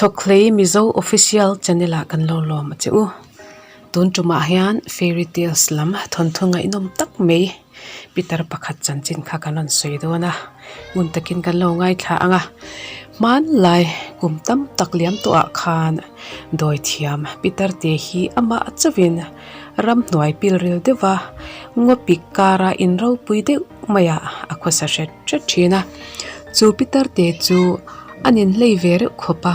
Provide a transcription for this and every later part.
Chhawkhlei Mizo Official Channel ah kan lo lawm a che u. Tun tumah hian Fairy Tales lam thawnthu ngaihnawm tak mai Peter pakhat chanchin kha kan rawn sawi dawn a, ngun takin kan lo ngaithla ang a. Hmanlai kum tam tak liam tawhah khan dawithiam Peter te hi amah chauhin ramhnuai pilril deuh a, ngawpik kara inropui deuh maiah a khawsa hret hret thin a. Chu Peter te chu a ninhlei ve reuh khawp a,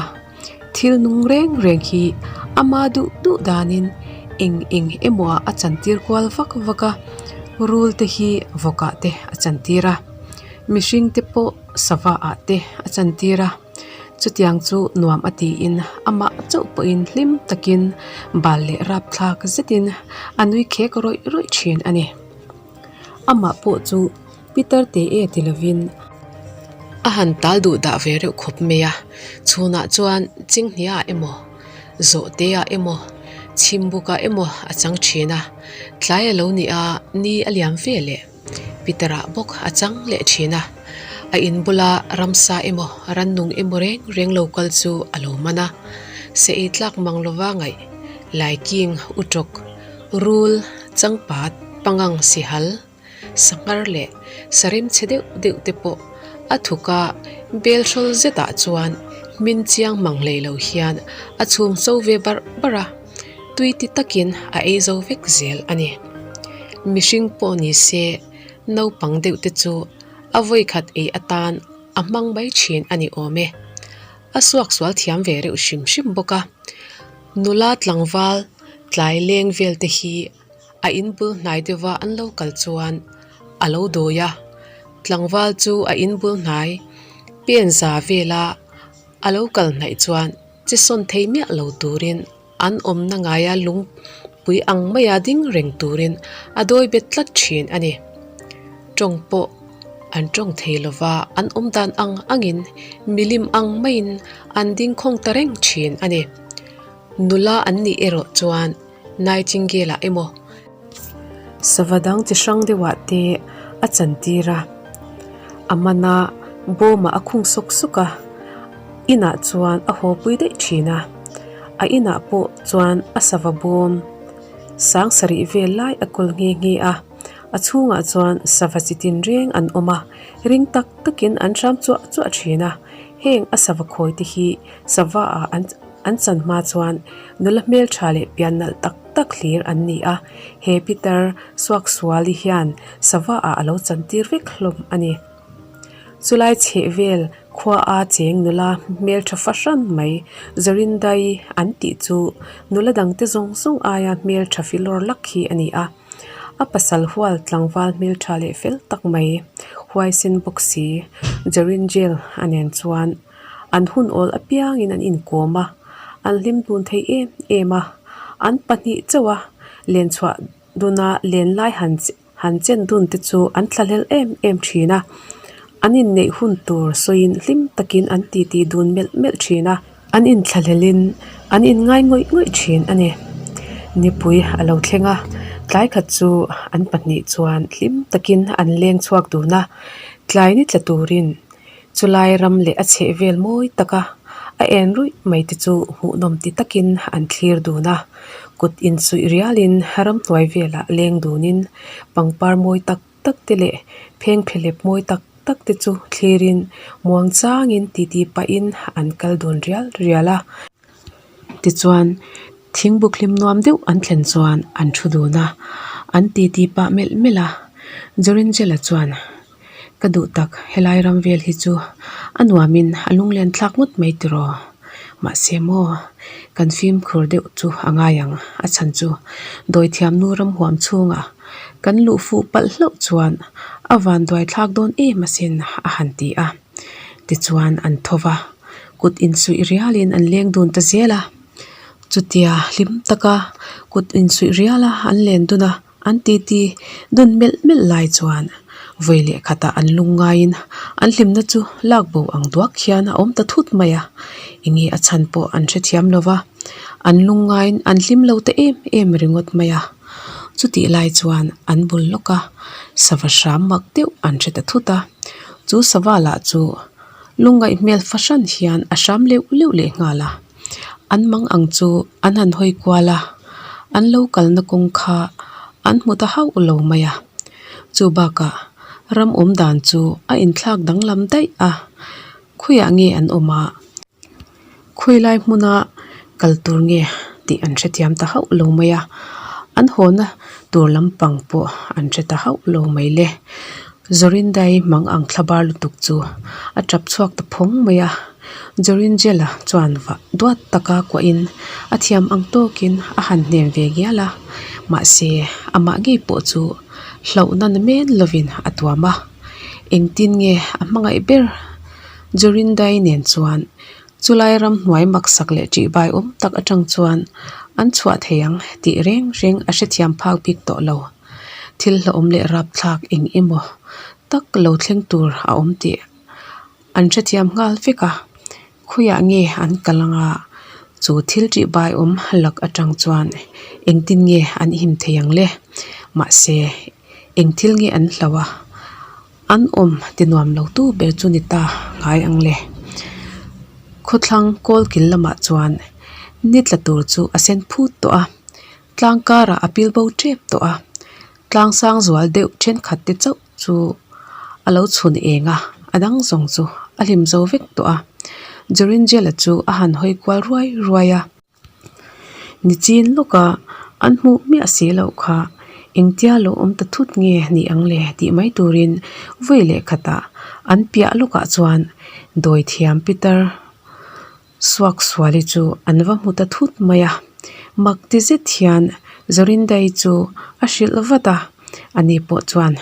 thil nung reng reng hi ama duh duh danin eng eng emaw ah a chantir kual vak vak a, rul te hi vawk ah te a chantir a, mihring te pawh sava ah te a chantir a, chutiang chu nuam a tiin amah chauh pawhin hlim takin bal leh rapthlak zetin a nui khek rawih rawih thin a ni. Amah pawh chu Peter te e ti lovin a han tal duh dah ve reuh khawp mai a, chhunah chuan chinghniaah emaw zawhte-ah emaw chhimbukah emaw a chang thin a, tlai a lo nih a ni a liam ve leh Peter-ah bawk a chang leh thin a, a in bula ramsa emaw rannung emaw reng reng lo kal chu a lo man a, se ei tlak mang lova ngaih laiking utawk rul changpat pangang sihal. Sanghar leh sarem chhe deuh deuh te pawh a thuk a, bel hrawl zetah chuan hmin chiang mang hlei lo hian a chhum so ve barh barh a, tui ti takin a ei zo vek zel a ni. Mihring pawh ni se naupang deuh te chu a vawikhat ei atan a hmang mai thin a ni awm e. A suaksual thiam ve reuh hrim hrim bawk a, nula tlangval tlai leng vel te hi A in bul hnai deuha an lo kal chuan a lo dawi a, tlangval chu a in bul hnai pen za vela a lo kal hnaih chuan che sawn thei miah lo turin an awmna ngaia lungpui ang maia ding reng turin a dawi bet tlat thin a ni. Tawng pawh an tawng thei lova an awm dan ang angin milim ang maiin an ding khawng ta reng thin a ni. Nula an nih erawh chuan. Nightingale ah emaw sava dang chi hrang deuh ah te a chantir a, a man a bawm ah a khung sawk sawk a, inah chuan a haw pui daih thin a, a inah pawh chuan a sava bawm sang sarih vel lai a kawl nghe nghe a, a chhungah chuan sava chi tin reng an awm a, ring tak takin an hram chuah chuah thin a, heng a sava khawi te hi sava ah an. An chan hma chuan nula hmeltha leh pian nalh tak tak hlir an ni a, he Peter Suaksuali hian sava ah a lo chantir vek hlawm a ni. Chulai chheh vel khua a cheng nula hmeltha fahran mai Zorindai an tih chu nula dangte zawng zawng aia hmeltha filawr lak hi a ni a. A pasal hual tlangval hmeltha leh fel tak mai huaisen bawk si Joringel a nen chuan An hun awl apiangin an inkawm a, an hlim dun thei em em a. An pahnih chauh a, len chhuah duna len lai han han chen dun te chu an thlahlel em em thin a. An inneih hun tur sawiin hlim takin an titi dun melh melh thin a. An inthlahlelin an inngai ngawih ngawih thin a ni. Nipui a lo thleng a, tlai khat chu an pahnih chuan hlim takin an leng chhuak dun a, tlai ni tla turin Chulai ram leh a chheh vel mawi taka a en ruih mai te chu hmuhnawm ti takin an thlir dun a, kut insuih rialin ramhnuai velah leng dunin pangpar mawi tak tak te leh phengphehlep mawi tak tak te chu thlirin muang changin titi pahin an kal dun rial rial a. Tichuan thingbuk hlim nuam deuh an thlen chuan an thu dun a, an titi pah melh melh a, Joringela chuan. Ka duh tak, helai ram vel hi chu a nuamin a lunglen thlak ngawt mai tiraw? Mahse maw, kan fimkhur deuh chu a ngai ang, a chhan chu dawithiamnu ram huam chhungah kan luh fuh palh hlauh chuan a van duai thlak dawn em asin a han ti a. Tichuan an tho va, kut insuih rialin an leng dun ta zel a. Chutia hlim taka kut insuih riala an len dun a. An titi dun melh melh lai chuan vawi leh khatah an lung ngaiin an hlimna chu lak bo ang duak hian a awm ta thut mai a, enge a chhan pawh an hrethiam lo va, an lung ngaiin an hlim lo ta em em ringawt mai a. Chutih lai chuan an bul lawk a, sava hram mak deuh an hre ta thut a, chu sava lah chu. Lungngaih hmel fahran hian a hram leuh leuh leh nghal a. An mang ang chu an han hawi kual a, an lo kalna kawng kha an hmu ta hauh lo mai a. Chu bakah ram awm dan chu a inthlak danglam daih a, khawiah nge an awm a, khawilai hmuna kal tur nge tih an hrethiam ta hauh lo mai a, an hawna tur lampang pawh an hre ta hauh lo mai le. Zorindai mang ang thlabar lutuk chu a tap chhuak ta phawng mai a, Joringel-a chuan vah duat taka kuahin a thiam ang tawkin a han hnem ve ngial a, mahse amah ngei pawh chu hlauhna na men lovin a tuam a, engtin nge a hmangaih ber Jorindai nen chuan chulai ramhnuai maksak leh ṭihbai awm tak aṭang chuan an chhuah thei ang tih reng reng a hrethiam phak bik tawh lo. Thil hlauhawm leh rapthlak eng emaw tak lo thleng tur a awm tih an hrethiam nghal vek a, khawiah nge an kal anga chu thil ṭihbai awm lak aṭang chuan engtin nge an him thei ang le? Mahse eng thil nge an hlauh a? An awm ti nuam lo tu ber chu ni ta ngai ang le. Khawthlang kawl kil lamah chuan ni tla tur chu a sen phut tawh a, tlang karah a pil bo tep tawh a, tlang sang zual deuh thenkhat te chauh chu a lo chhun eng a, a dang zawng chu a hlim zo vek tawh a. Joringel-a chu a han hawi kual ruai ruai a. Nichin lawka an hmuh miah si loh kha engtia lo awm ta thut nge ni ang le tih mai turin vawi leh khatah an piah lawkah chuan dawithiam pitar Suaksuali chu an va hmu ta thut mai a, mak ti zet hian Zorindai chu a hrilh vat a, ani pawh chuan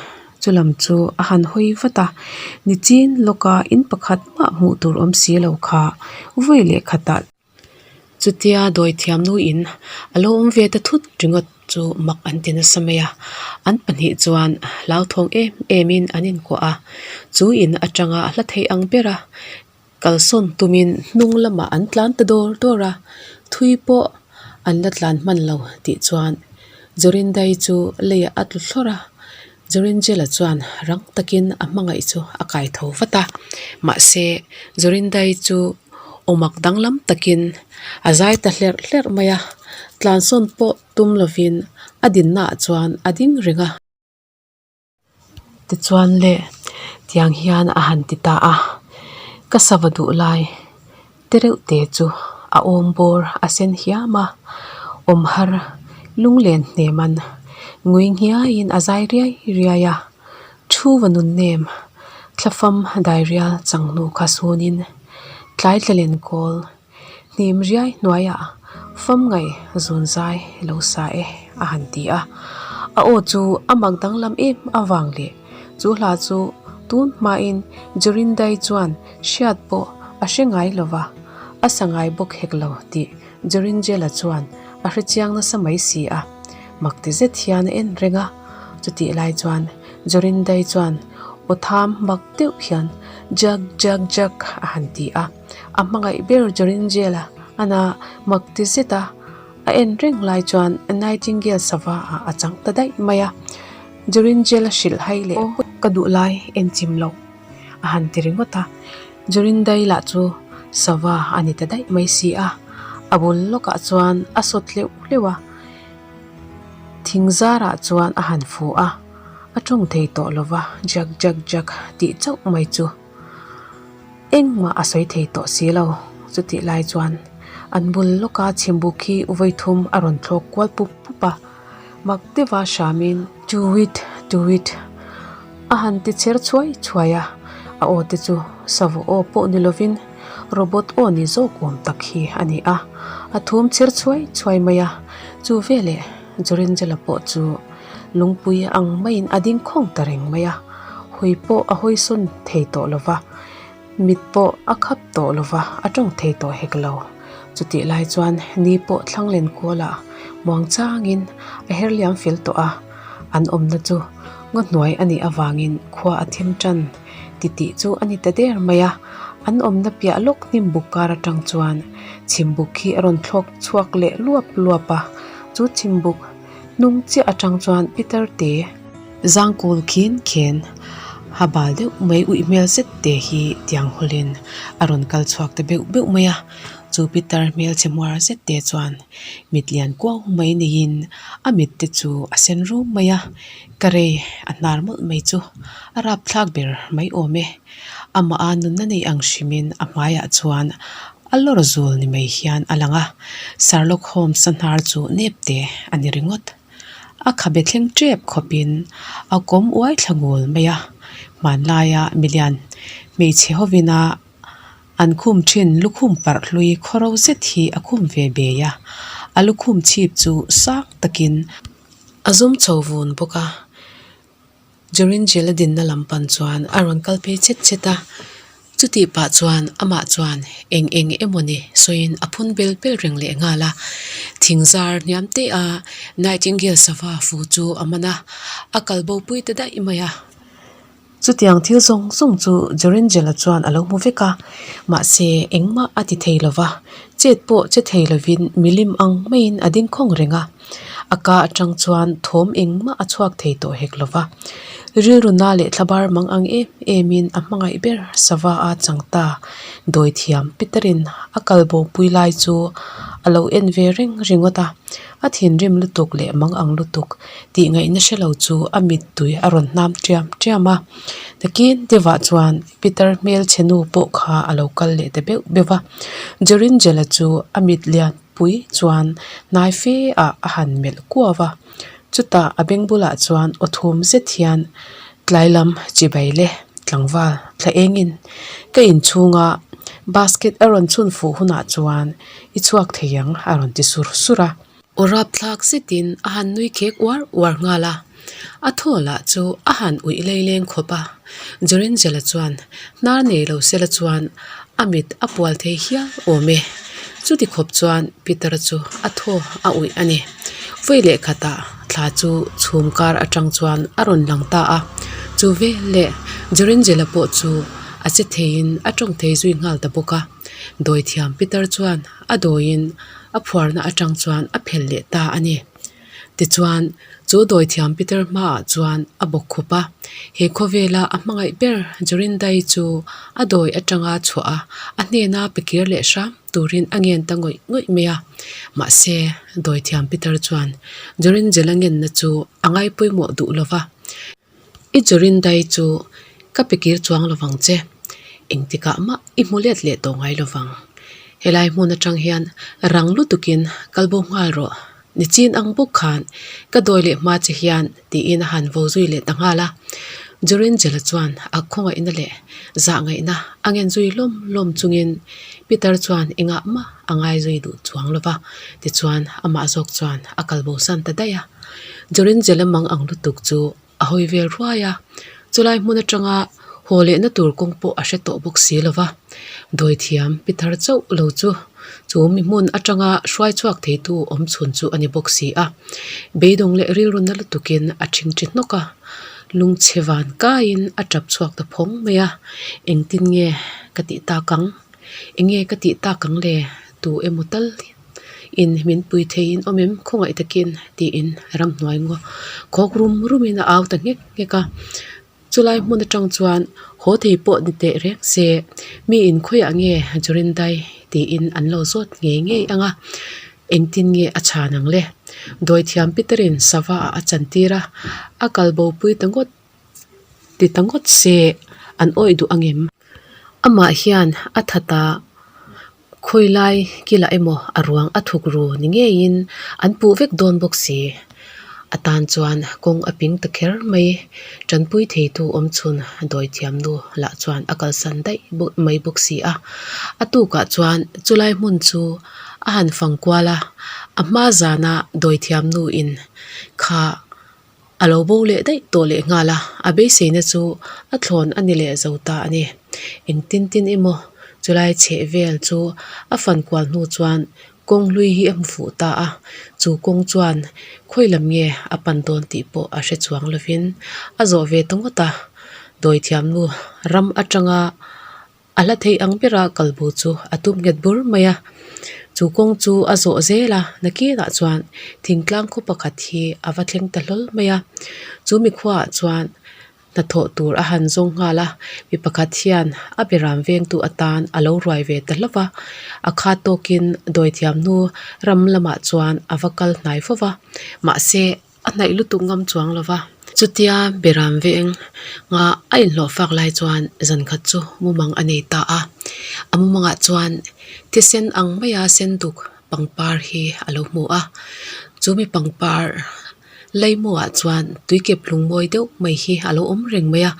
chulam chu a han hawi vat a, nichin lawka in pakhat mah hmuh tur awm si lo kha vawi leh khatah Chutia dawithiam nuin a lo awm ve ta thut ringawt chu mak an ti nasa mai a, an pahnih chuan hlauthawng em emin an inkuah a, chu in atanga hla theih ang bera kalsawn tumin hnung lamah an tlan ta dawr dawr a, thui pawh an la tlan hman lo tih chuan Jorindai chu leiah a tlu thlawrh a. Joringel-a chuan rang takin a hmangaih chu a kai tho vat a, mahse Jorindai chu awmak danglam takin a zai ta hlerh hlerh mai a, tlansawn pawh tum lovin a dinnaah chuan a ding reng a. Tichuan le, tiang hian a han ti ta a, ka sava duh lai te reuh te chu a awm bawr a sen hiam a, awm har lunglen hneman ngui nghiaiin a zai riai riai a, thu va nun nem thlafam dairial changhnu kha sunin tlai tlalen kawl hnim riai hnuaiah fam ngaih zun zai lo sa e a han ti a, a aw chu a mak danglam em avang leh chu hla chu tun hmain Jorindai chuan Hriat pawh a hre ngai lo va, a sa ngai bawk hek lo tih Joringel-a chuan a hre chiang nasa mai si a. Mak ti zet hian a en reng a, chutih lai chuan Jorindai chuan aw tham mak deuh hian Jak jak jak a han ti a. A hmangaih ber Joringel-a ana mak ti zet a, a en reng lai chuan Nightingale sava ah a chang ta daih mai a. Joringel-a hrilh hai leh ka duh lai en chim loh. a han ti ringawt a, Jorindai lah chu sava a ni ta daih mai si a, a bul lawkah chuan a sawt hleuh hleuh a, thing zarah chuan a han fu a, a tawng thei tawh lo va, jak jak jak tih chauh mai chu engmah a sawi thei tawh si lo, chutih lai chuan an bul lawka chhimbuk hi vawithum a rawn thlawk kual pup pup a. Mak deuha hramin Tuwit tuwit a han ti chher chhuai chhuai a, a aw te chu savo aw pawh ni lovin robot aw ni zawk awm tak hi a ni a, a thum chher chhuai chhuai mai a, chu veleh Joringel-a pawh chu lungpui ang maiin a ding khawng ta reng mai a, hawi pawh a hawi sawn thei tawh lo va. Mit pawh a khap tawh lo va, a tawng thei tawh hek lo. Chutih lai chuan ni pawh thlang len kualah muang changin a her liam fel tawh a, an awmna chu ngaw hnuai a nih avangin khua a thim tan titih chu a ni ta der mai a. An awmna piah lawk hnim buk kar atang chuan chhimbuk hi a rawn thlawk chhuak leh luap luap a, chu chhimbuk hnung chiah atang chuan Peter te zangkawl khin khen. Ha bal deuh mai uih hmel zet te hi tiang hawlin a rawn kal chhuak ta beuh beuh mai a chu pitar hmelchhe hmuar zet te chuan mit lian kuau mai neiin a mit te chu a sen rum mai a ka rei a hnar mawlh mai chu a rapthlak ber mai awm e amah a nunna nei ang hrimin a hmaiah chuan a lawr zul ni mai hian a lang a Sherlock Holmes a hnar chu nep te a ni ringawt. A khabe thleng tep khawpin a kawm uai thla ngul mai a, hmanlaia milian hmeichhe hovina an khum thin lukhum parh hlui khawro zet hi a khum ve bei a, a lukhum chhip chu sang takin a zum chho vun bawk a. Joringel a dinna lam pan chuan a rawn kal phei chhet chhet a, chutih pah chuan amah chuan eng eng emawni sawiin a phun bel bel reng leh nghal a, thing zar hniam te a Nightingale sava fu chu a man a, a kal bo pui ta daih mai a. Chutiang thil zawng zawng chu Joringel-a chuan a lo hmu vek a, mahse engmah a ti thei lo va, chet pawh che thei lovin milim ang maiin a ding khawng reng a. A ka atang chuan thawm engmah a chhuak thei tawh hek lo va. Rilru na leh thlabar mang ang em emin a hmangaih ber sava a chang ta. Dawithiam Peterin a kal bo pui lai chu a lo en ve reng ringawt a. A thinrim lutuk leh mang ang lutuk tih ngaihna hre lo chu a mittui a rawn hnam ṭiam ṭiam a. Takin deuhah chuan Peter hmelchhe nu pawh kha a lo kal leh ta beuh beuh va. Joringel-a chu a mit lian pui chuan hnai fe ah a han melh kuau a, chutah a beng bulah chuan aw thum zet hian tlai lam chibai le tlangval thla engin ka inchhunga basket a rawn chhun fuh hunah chuan i chhuak thei ang a rawn ti sur sur a. Aw rapthlak zetin a han nui khek uar uar nghal a, a thaw lah chu a han uih leileng khawp a, Joringel-a chuan hnar nei lo sela chuan a mit a pual thei hial awm e. Chuti khawp chuan Peter-a chu a thaw a uih a ni. Vawi leh khatah thla chu chhum kar atang chuan a rawn lang ta a, chu vel leh Joringel-a pawh chu a che theiin a tawng thei zui nghal ta bawk a. Dawithiam Peter chuan a dawiin a phuarna atang chuan a phel leh ta a ni. Tichuan, chu dawithiam Peter hmaah chuan a bawk khup a, he khawvela a hmangaih ber Jorindai chu a dawi atanga chhuah a, a hnena pe kir leh hram turin a ngen ta ngawih ngawih mai a. Mahse, dawithiam Peter chuan Joringel a ngenna chu a ngaipawimawh duh lo va. I Jorindai chu ka pe kir chuang lo vang che, engtikah mah i hmu let leh tawh ngai lo vang. Helai hmun atang hian rang lutukin kal bo nghal rawh. Ni chin ang bawk khan ka dawi leh hma che hian tiin a han vo zui leh ta nghal a. Joringel-a chuan a khawngaihna leh zahngaihna a ngen zui lawm lawm chungin Peter chuan engah mah a ngai zui duh chuang lo va, tichuan amah zawk chuan a kal bosan ta daih a. Joringel-a mang ang lutuk chu a hawi vel ruai a, chulai hmun atanga haw lehna tur kawng pawh a hre tawh bawk si lo va. Dawithiam Peter chauh lo chu chu mi hmun atanga hruai chhuak theitu awm chhun chu a ni bawk si a. Beidawng leh rilru na lutukin a thingthi hnawk a, lungchhe van kaiin a tap chhuak ta phawng mai a, engtin nge ka tih tak ang? Enge ka tih tak ang le? Tu emaw tal in min pui theiin awm em khawngaih takin tiin ramhnuai ngaw khawk rum rumin a au ta nghek nghek a chulai hmun atang chuan haw thei pawh ni teh reng se mi in khawiah nge Jorindai tiin an lo zawt ngei ngei ang a engtin nge a chhan ang le dawithiam Peter-in sava ah a chantir a a kal bo pui ta ngawt ti ta ngawt se an awih duh ang em amah hian a that a. Khawilai kilah emaw a ruang a thuk ru ni ngeiin an puh vek dawn bawk si. A tan chuan kawng a ping ta kher mai. Tanpui theitu awm chhun dawithiam nu lah chuan a kalsan daih mai bawk si a. A tukah chuan chulai hmun chu a han fang kual a, a hma zana dawithiam nu in kha A lo bo leh daih tawh leh nghal a, a beiseina chu a thlawn a ni leh zo ta a ni. Engtin tin emaw chulai chheh vel chu a fan kual hnu chuan kawng hlui hi a hmu fuh ta a, chu kawng chuan khawi lam nge a pan dawn tih pawh a hre chuang lovin a zawh ve ta ngawt a, dawithiamnu ram atanga A hla theih ang bera kalbo chu a tum nghet bur mai a, chu kawng chu a zawh zel a, nakinah chuan thingtlang khaw pakhat hi a va thleng ta hlawl mai a, chu mi khuaah chuan Hnathawh tur a han zawng nghal a mi pakhat hian a beram vengtu atan a lo ruai ve ta hlauh va a khat tawkin dawithiam hnu ram lamah chuan a va kal hnai fo va mahse a hnaih lutuk ngam chuang lo va. Chutia beram veng nga a inhlawh fak lai chuan zan khat chu mumang a nei ta a a mumangah chuan thisen ang maia sen duk pangpar hi a lo hmu a chu mi pangpar Laimuah chuan tuikep lungmawi deuh mai hi a lo awm reng mai a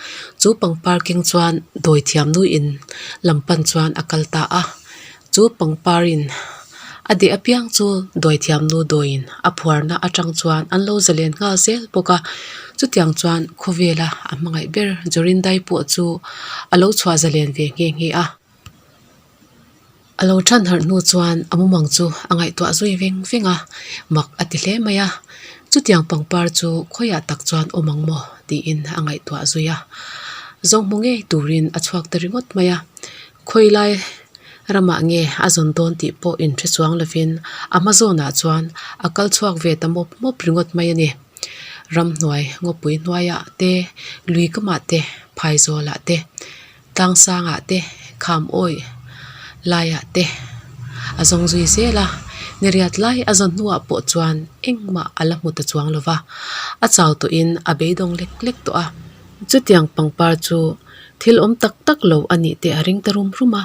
chu pangpar keng chuan dawithiam nu in lam pan chuan a kal ta a chu pangpar in a deh apiang chu dawithiam nu dawiin a phuarna atang chuan an lo zalen nghal zel bawk a chutiang chuan khawvela a hmangaih ber Jorindai pawh chu a lo chhuah zalen ve nghe nghe a. A lo than harh hnu chuan a mumang chu a ngaihtuah zui veng veng a, mak a ti hle mai a. Chutiang pangpar chu khawiah tak chuan awm ang maw tiin a ngaihtuah zui a. Zawnghmu ngei turin a chhuak ta ringawt mai a. Khawi lai ramah nge a zawn dawn tih pawh inhre chuang lovin a hma zawnah chuan a kal chhuak ve ta mawp mawp ringawt mai a ni. Ramhnuai ngawpui hnuaiah te, lui kamah te, phaizawlah te. Tlang sangah te kham awih laiah te a zawng zui zel a niriat lai a zawn hnuah pawh chuan engmah a la hmu ta chuang lo va a chau tawhin a beidawng lek lek tawh a. Chutiang pangpar chu thil awm tak tak lo a nih te a ring ta rum rum a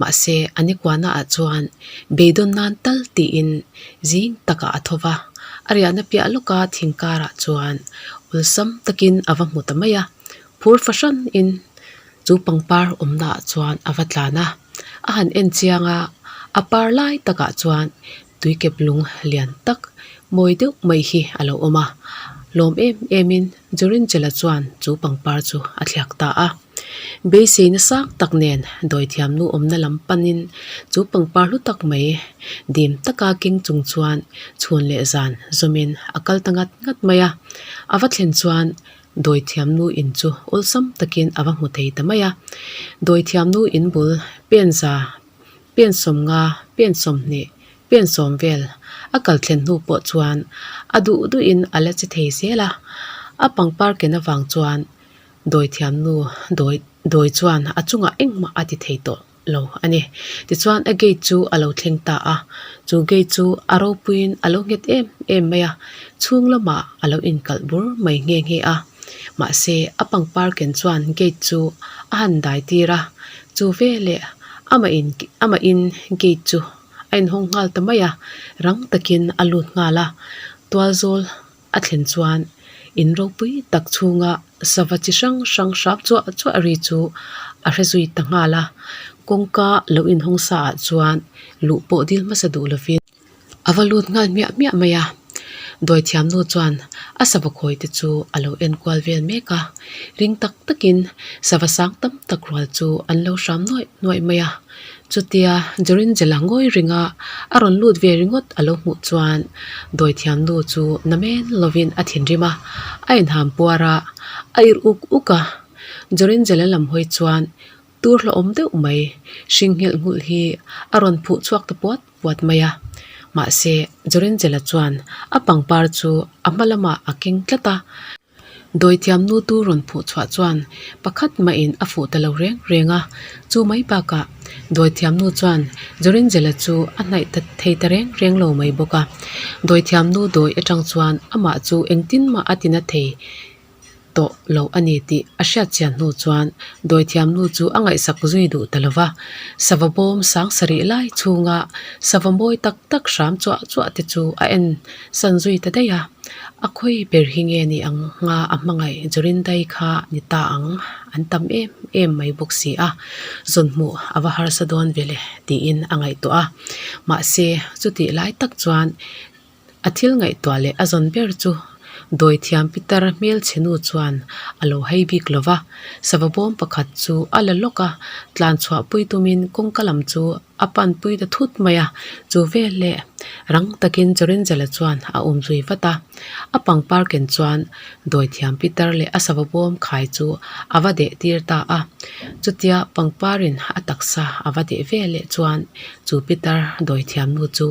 mahse a nikuana ah chuan beidawn nan tal tiin zing takah a tho va a riahna piah lawka thing karah chuan awlsam takin a va hmu ta mai a. Phur fahran in chu pangpar awmna ah chuan a va tlan a, a han en chiang a, a par lai takah chuan tuikep lung lian tak mawi deuh mai hi a lo awm a, lawm em em in Jorinchela chuan chu pangpar chu a thliak ta a. Beisei nasa tak nen dawithiam nu awmna lam panin chu pangpar hlu tak mai dim taka keng chung chuan chhun leh zan zawmin a kal ta ngat ngat mai a, a va thlen chuan Dawithiam nu in chu awlsam takin a va hmu thei ta mai a. Dawithiam nu in bul pen za, pen sawmnga, pen sawmhnih, pen sawm vel a kal thlen hnu pawh chuan a duh duhin a la che thei zel a. A pangpar ken avang chuan dawithiam nu dawi dawi chuan a chungah engmah a ti thei tawh. lo a ni. Tichuan a gate chu a lo thleng ta a, chu gate chu a ropuiin a lo nghet em em mai a, chhung lamah a lo inkalh bur mai nghe nghe a. Mahse a pangpar ken chuan gate chu a han dai tir a, chu veleh amah in amahin gate chu a inhawng nghal ta mai a, rang takin a lut nghal a, tualzawl A thlen chuan in ropui tak chhunga sava chi hrang hrang hrap chuah chuah ri chu a hre zui ta nghal a, kawngka lo inhawng sa ah chuan luh pawh dil hmasa duh lovin a va lut nghal hmiah hmiah mai a. Dawithiam nu chuan a sava khawi te chu a lo en kual vel mek a, ring tak takin sava sang tam tak rual chu an lo hram nuaih nuaih mai a. Chutia Jorinjela ngawi ringa a rawn lut ve ringawt a lo hmuh chuan dawithiamnu chu namen lovin a thinrim a, a inham puar a, a irh uk uk a. Jorinjela lam hawi chuan tur hlauhawm deuh mai hring nghelh nghulh hi a rawn phuh chhuak ta puat puat mai a. Mahse, Jorinjela chuan a pangpar chu a hma lamah a keng tlat a. Dawithiam nu tu rawn phuh chhuah chuan pakhat mahin a fuh ta lo reng reng a, chu mai bakah dawithiam nu chuan Jorinjela chu a hnaih ta thei ta reng reng lo mai bawk a. Dawithiam nu dawi atang chuan amah chu engtin mah a tina thei tawh lo a ni tih a hriat chian hnu chuan dawithiam nu chu a ngaihsak zui duh ta lo va. Sava bawm sang sarih lai chhunga sava mawi tak tak hram chuah chuah te chu a en san zui ta daih a. A khawi ber hi nge ni ang nga a hmangaih Jorindai kha ni ta ang an tam em em mai bawk si a, zawn hmuh a va harsa dawn ve le tiin a ngaihtuah a. Mahse chutih lai tak chuan a thil ngaihtuah leh a zawn ber chu dawithiam pitar hmelchhe nu chuan a lo hai bik lo va, sava bawm pakhat chu a la lawk a, tlan chhuahpui tumin kawngka lam chu A panpui ta thut mai a, chu veleh rang takin Jorinjela chuan a awm zui vat a. A pangpar ken chuan dawithiam Peter leh a sava bawm khai chu a va deh tir ta a. Chutia pangparin a taksa a va deh veleh chuan chu Peter dawithiam nu chu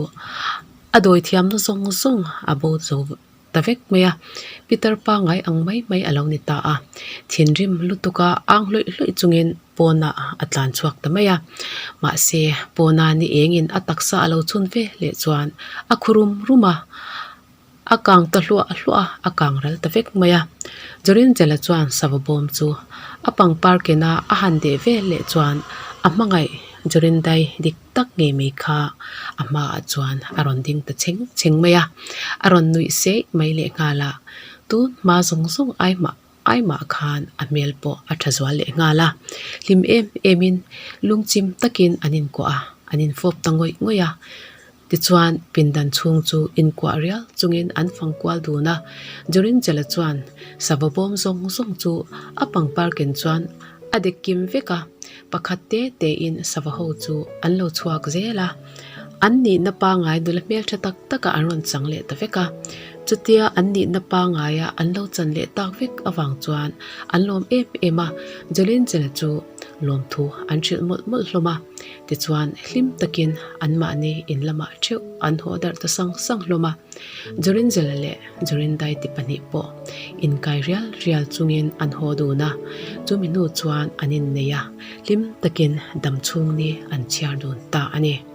a dawithiamna zawng zawng a bo zo. ta vek mai a pitar pangai ang mai mai a lo ni ta a thinrim lutuk a ang hlawih hlawih chungin pawnah a tlan chhuak ta mai a mahse pawna ni engin a taksa a lo chhun ve leh chuan a khu rum rum a a kang ta hluah hluah a a kang ral ta vek mai a Jorinjela chuan sava bawm chu a pangpar kena a han deh vel leh chuan a hmangaih Jorindai dik tak ngei mai kha a hmaah chuan a rawn ding ta chheng chheng mai a a rawn nuih seih mai leh nghal a tun hma zawng zawng ai mah ai mah khan a hmel pawh a tha zual leh nghal a hlim em em in lungchim takin an inkuah a an infawp ta ngawih ngawih a tichuan pindan chhung chu inkuah rial chungin an fang kual dun a Jorinjela chuan sava bawm zawng zawng chu a pangpar ken chuan a dek kim vek a pakhat te te in sava ho chu an lo chhuak zel a an nihna pangai nula hmeltha tak tak ah an rawn chang leh ta vek a chutia an nihna pangai a an lo chan leh tak vek avang chuan an lawm em em a Jolinjela chu lawmthu an hrilh mawlh mawlh hlawm a tichuan hlim takin an mahni in lamah theuh an haw darh ta sang sang hlawm a Jorinjela leh Jorindai te pahnih pawh inkai rial rial chungin an haw dun a, chumi hnu chuan an innei a, hlim takin damchhung ni an chhiar dun ta a ni.